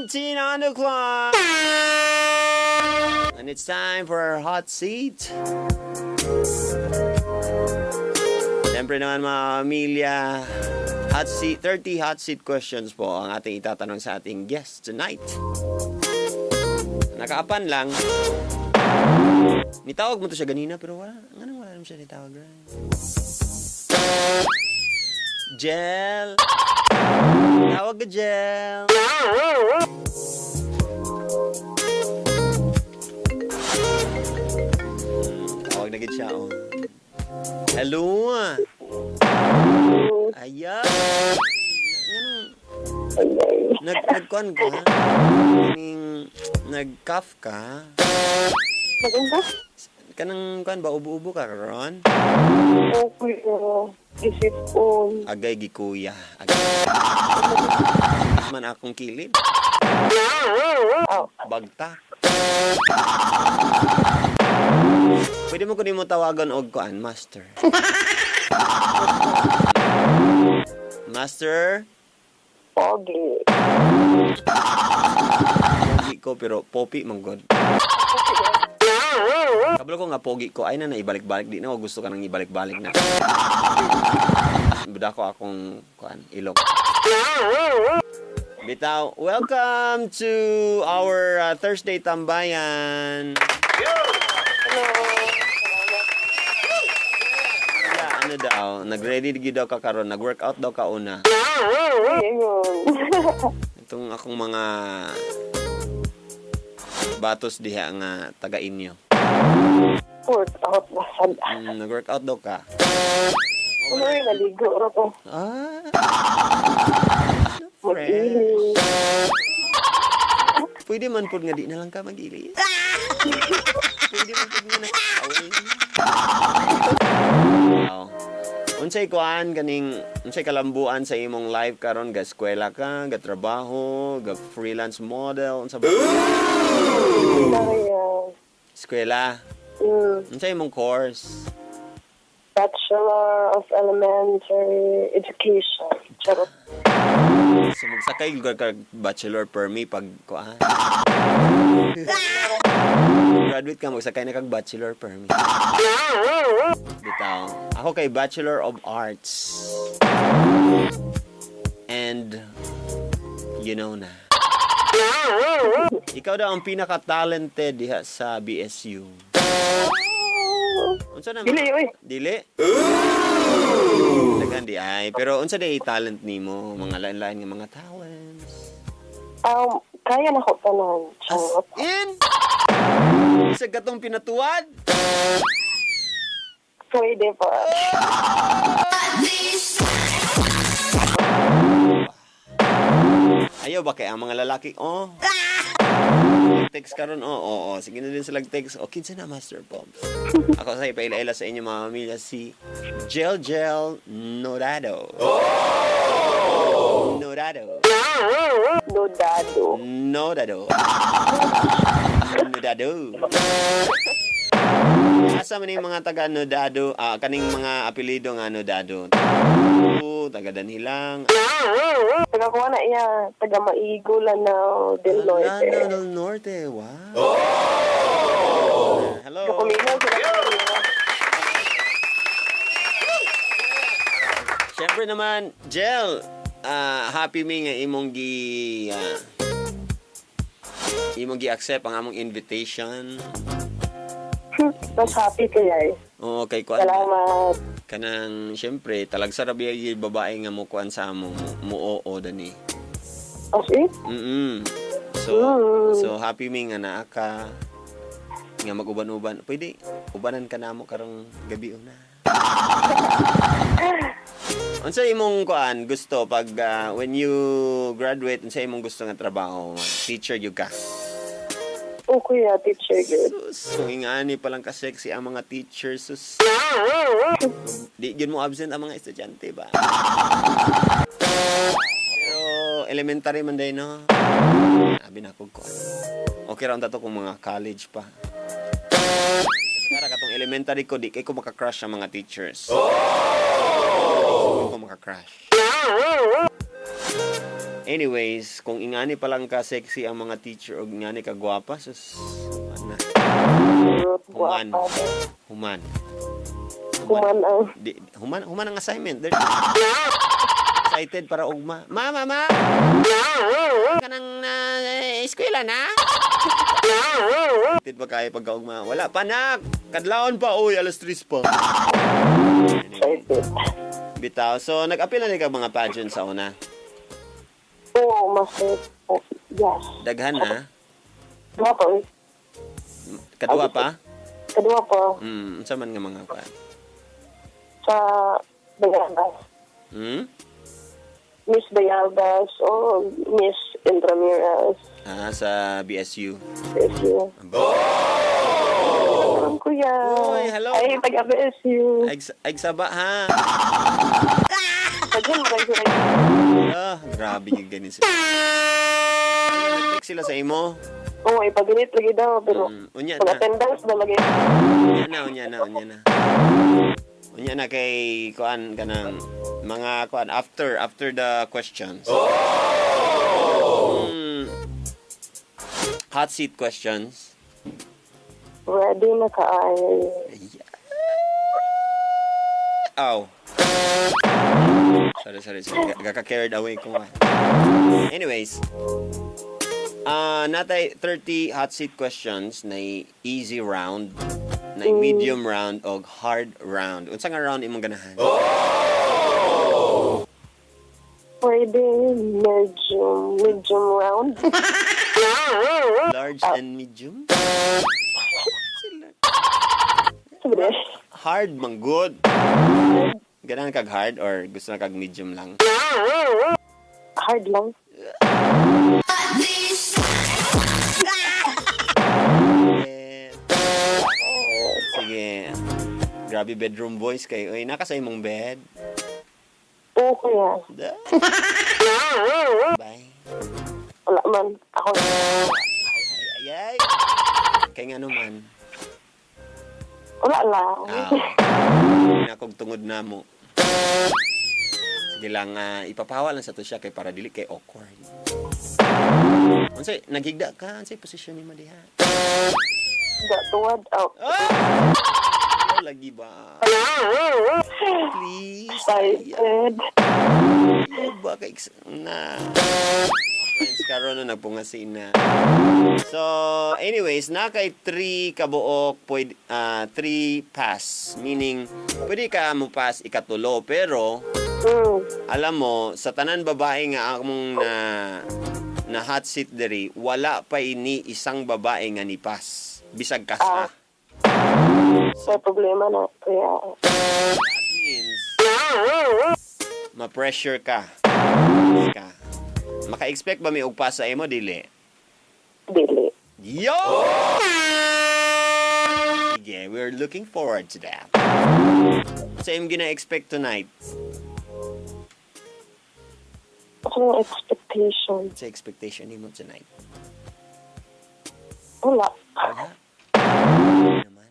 19 on the clock. And it's time for our hot seat. Siyempre naman, mga pamilya, hot seat, 30 hot seat questions po ang ating itatanong sa ating guest tonight. Nakaapan lang. Nitawag mo to siya ganina pero wala. Nganong wala naman siya nitawag, right? Jel! Tawag ka, Jel! Tawag na gid siya, oh. Hello! Ayan! Nganong nagkuan ka? Kaning nag-cough ka? Maganda? Kanang kuan ba, ubo-ubo ka karon? Okay, oh. Isip ko. Agay gikuya. Agay. Man akong kilid. Oh. Bagta. Pwede mo kunin mo tawagan og kuan, master. Master? Pogi. Pogi ko pero popi man god. Kabalo ko nga pogi ko ay na ibalik-balik di na ko gusto ka nang ibalik-balik na. Buda ko akong kuan ilok. Bitaw, welcome to our Thursday Tambayan. Hello. Salamat. Yeah, ano daw, nag-ready gyud daw ka karon, nag-workout daw ka una. Ayun. Itong akong mga batos diha nga taga inyo. Workout na sad. Nag-workout daw ka. Ano yung naligo ra ko. Ah. Mag-ilis. Pwede man pud nga di na lang ka mag-ilis. Pwede man pud nga na. Away. Wow. Unsay kuan kaning unsay kalambuan sa imong life karon, ga eskwela ka, ga trabaho, ga freelance model, unsa ba? Kaya, Eskwela. Unsay imong course? Bachelor of Elementary Education. Charot. So magsakay ka ka bachelor permi pag kuan. Graduate ka, magsakay na kag bachelor permi. Bitaw. Ako kay Bachelor of Arts. And you know na. Ikaw daw ang pinaka-talented diha sa BSU. Unsa na? Dili, oy. Dili? Daghan di ay. Pero unsa day talent nimo? Mga lain-lain nga mga talents. Kaya na ko tanan. As Charot. in? Sa gatong pinatuwad? Pwede pa. Ayaw ba kay ang mga lalaki? Oh. Text karon, oh, oo, oh, sige na din sila text. O, kinsa na, Master Pops? Ako sa ipaila-ila sa inyo, mga pamilya, si Gel Gel Norado. Norado. Dodado. Norado. Nodado. Asa man yung mga taga Nodado, kaning mga apelyido nga Nodado. Taga Danhilang. Taga kuha na iya. Taga Maigo, Lanao del Norte. Lanao del Norte. Wow. Hello. Kakuminaw sila. Siyempre naman, Jel, happy mi nga imong gi accept ang among invitation. Mas happy kaya eh. Oo, kay kuan. Salamat. Kanang siyempre talagsa ra biya yung babae nga mo kuan sa amo mo oo dani. Okay? So so happy mi nga naa ka nga mag-uban-uban. Pwede ubanan ka namo karong gabi una. Unsa imong kuan gusto pag when you graduate, unsa imong gusto nga trabaho? Teacher gyud ka? Oh, kuya, teacher good. Sus, kung ingani pa lang ka-sexy ang mga teachers, sus. Di gyud mo absent ang mga estudyante ba? Pero elementary man day, no? Abi na ko kuan. Okay ra unta to kung mga college pa. Kasi katong elementary ko, di kay ko maka-crush ang mga teachers. Oh! Di ko maka-crush. Anyways, kung ingani pa lang ka sexy ang mga teacher og ingani ka gwapa, sus, ana. Human. Guwapa. Human. Human ang. Di, human, human ang assignment. Excited para ugma. Ma, ma, ma! Kanang na eskwela na? Excited pa kayo pagkaugma. Wala pa, nak! Kadlawon pa, uy, alas 3 pa. Anyway, Excited. bitaw. So, nag-apil na ni ka mga pageant sa una. Oo, Master Pops. Yes. Daghan na. Duha pa, eh. Kadua pa? Kadua pa. Unsa man nga mga kuan? Sa Bayabas. Miss Bayabas o Miss Intramuros. Ah, sa BSU. BSU. Oh! Kuya. Uy, hello. Ay, taga BSU. Ay, saba ha. Pagyan mo kayo sila. Ah, grabe yung ganun sila. Nag-text sila sa imo. Oo, ipaginit lagi daw. Pero Unya pag na. attendance na lagi. Unya na, unya na, unya na. Unya na kay kuan kanang mga kuan after after the questions. Hot seat questions. Ready na kaayo. Yeah. Ow. Sorry, sorry, sorry. Gaka-carried away ko nga. Anyways, natay 30 hot seat questions na easy round, na medium round og hard round. Unsa nga round imong ganahan? Pwede medium, medium round. Large and medium? Sila. Sabi. Hard man good. Ganahan kag hard or gusto na kag medium lang? Hard lang. Eh, sige. Grabe bedroom voice kay. Uy, naka sa imong bed. Oo, kuya. Da. Bye. Wala man. Ako. Ay, ay, ay. Kay nga naman. Wala lang. Ah, nakog tungod na mo. Sige lang, ipapawa lang sa to siya kay para dili kay awkward. Unsay naghigda ka? Unsay posisyon nimo diha? Ga, tuwad out. Ah! Lagi ba? Please. Excited. Ayaw ba kay na. Mga friends karon na nagpungasi na. So, anyways, na kay 3 kabuok pwede 3 pass, meaning pwede ka mo pass ikatulo, pero alam mo sa tanan babae nga among na na hot seat diri, wala pa ini isang babae nga ni pass bisag kasa. Ah. May problema na. Kuya. That means ma-pressure ka. Ka. Maka-expect ba may og pass sa imo, dili? Dili. Yo! Sige, we're looking forward to that. Sa im gina-expect tonight? Ako expectation. Sa expectation nimo tonight? Wala. Wala. Naman.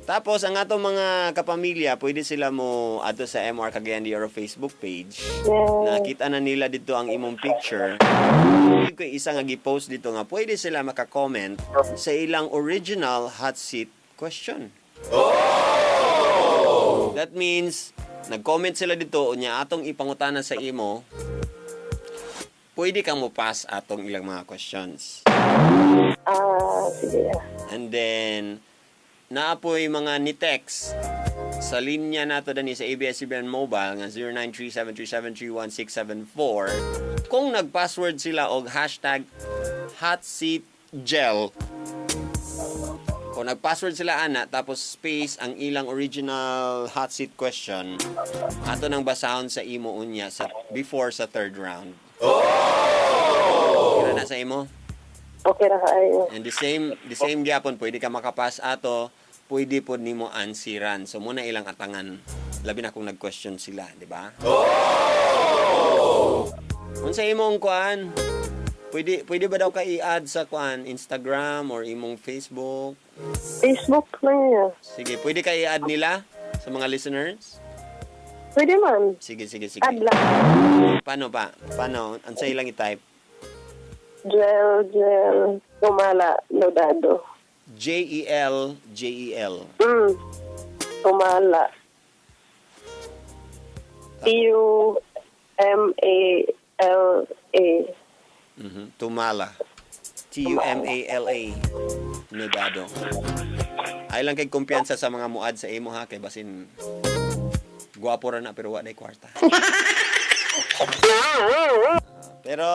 Tapos, ang atong mga kapamilya, pwede sila mo ato sa MR Cagayan de Oro Facebook page. Nakita na nila dito ang imong picture. Pwede ko isa nga gi-post dito nga pwede sila maka-comment sa ilang original hot seat question. That means, nag-comment sila dito, unya atong ipangutana sa imo, pwede kang mo pass atong ilang mga questions. Ah, sige. And then, naapoy mga ni-text sa linya nato dani sa ABS-CBN Mobile nga 0937373164. Kung nag-password sila og #hotseatgel, kung nag-password sila ana tapos space ang ilang original hot seat question, ato nang basahon sa imo unya sa before sa third round. Oh! na sa imo? Okay ra kaayo. And the same gyapon, pwede ka makapass ato, pwede pod nimo ansiran. So muna ilang atangan. Labi na kung nag-question sila, di ba? Oh! Unsa imong kuan? Pwede pwede ba daw ka i-add sa kuan Instagram or imong Facebook? Facebook lang niya. Sige, pwede ka i-add nila sa mga listeners? Pwede man. Sige, sige, sige. Add lang. Paano ba? Paano? Unsay lang i-type? Gel, Gel, Tumala, Nodado. Jel, Jel. Tumala. Tumala. Tumala. Tumala. Nodado. Ay lang kay kumpiyansa sa mga muad sa imo ha, kay basin gwapo ra na pero wa nay kwarta. Pero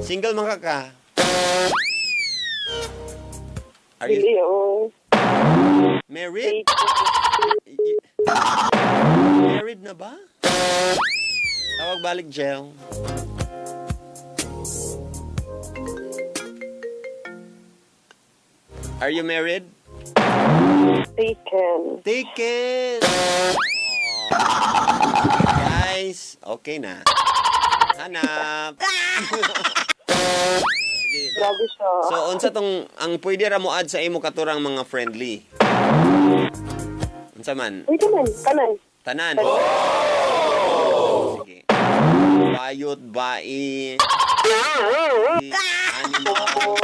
single man ka ka? Are you Dili, oh. Married? Married na ba? Tawag balik, Gel. Are you married? Taken. Taken! Guys, okay na. Hanap! Sige. Grabe siya. So, unsa tong ang pwede ra mo add sa imo katurang mga friendly? Unsa man? Pwede man. Tanan. Tanan. Sige. Bayot, bai, animal,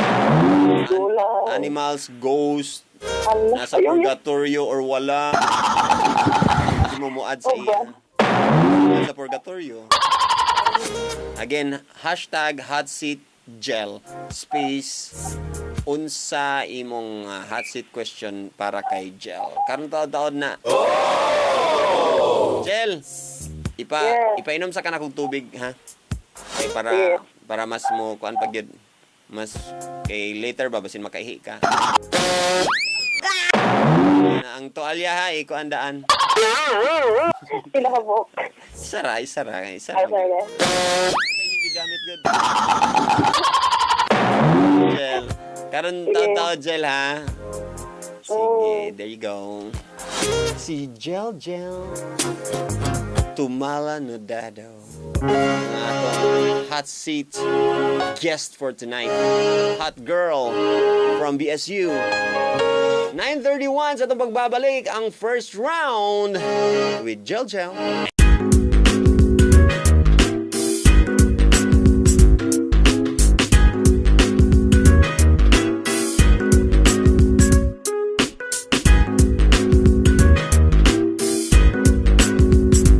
Gulay. Animals, ghost, Ala. nasa Ayaw, yun. purgatorio or wala. Hindi mo mo-add sa Oh, iya. Nasa purgatorio. Again, #HotSeatGel space unsa imong hot seat question para kay Gel. Karon taod-taod na. Gel, ipa ipainom sa kanakong tubig ha. Kay para para mas mo kuan pag yun. Mas kay later ba basin makaihi ka. Na ang tuwalya ha, ikuan daan. Pila ka buok? Sara, isara, isara. Ay, sorry. Sa inyo gigamit gud. Gel. Karon Sige. taod-taod, Gel, ha. Sige, Oo. there you go. Si Gel Gel Tumala Nodado. Ang atong hot seat guest for tonight. Hot girl from BSU. 9:31 sa itong pagbabalik ang first round with Gel Gel.